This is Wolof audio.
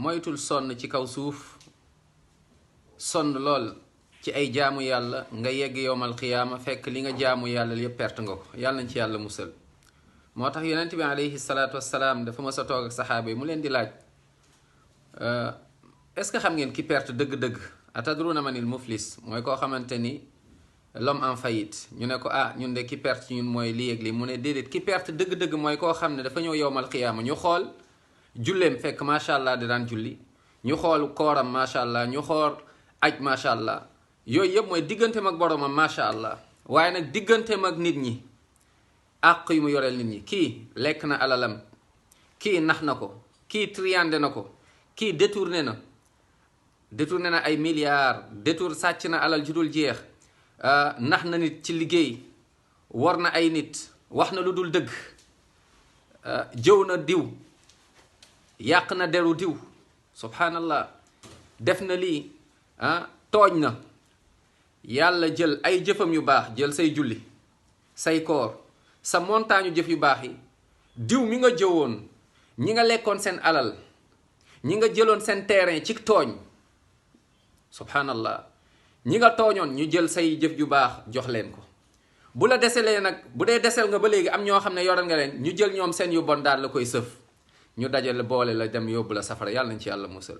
moytul sonn ci kaw suuf sonn lool ci ay jaamu yàlla nga yegg yowmal qiyaama fekk li nga jaamu yàlla yépp perte nga ko yàlla nañ ci yàlla musal. moo tax yonent bi alayhi salaatu wassalaam dafa mës a toog ak saxaaba yi mu leen di laaj est-ce que xam ngeen ki perte dëgg-dëgg atadruna manil muflis mooy koo xamante ni l'homme en faillite ñu ne ko ñun de ki perte ci ñun mooy lii ak lii mu ne déedéet ki perte dëgg-dëgg mooy koo xam ne dafa ñëw yowmal qiyaama ñu xool julleem fekk macha allah di daan julli ñu xool kooram macha allah ñu xool aj macha allah yooyu yëpp mooy digganteem ak boromam macha allah waaye nag digganteem ak nit ñi àq yu mu yoreel nit ñi kii lekk na alalam kii nax na ko kii triandé na ko kii détourné na ay milliards sàcc na alal ju dul jeex nax na nit ci liggéey war na ay nit wax na lu dul dëgg jëw na diw yàq na deru diw subhanallah def na lii tooñ na yàlla jël ay jëfam yu baax jël say julli say koor sa montagne jëf yu baax yi diw mi nga jëwoon ñi nga lekkoon seen alal ñi nga jëloon seen terrain ci tooñ subhanallah ñi nga tooñoon ñu jël say jëf yu baax jox leen ko bu la deselee nag bu dee desel nga ba léegi am ñoo xam ne yoral nga leen ñu jël ñoom seen yu bon daal la koy sëf ñu dajale boole la dem yóbbu la safara yàlla nañ ci yàlla musal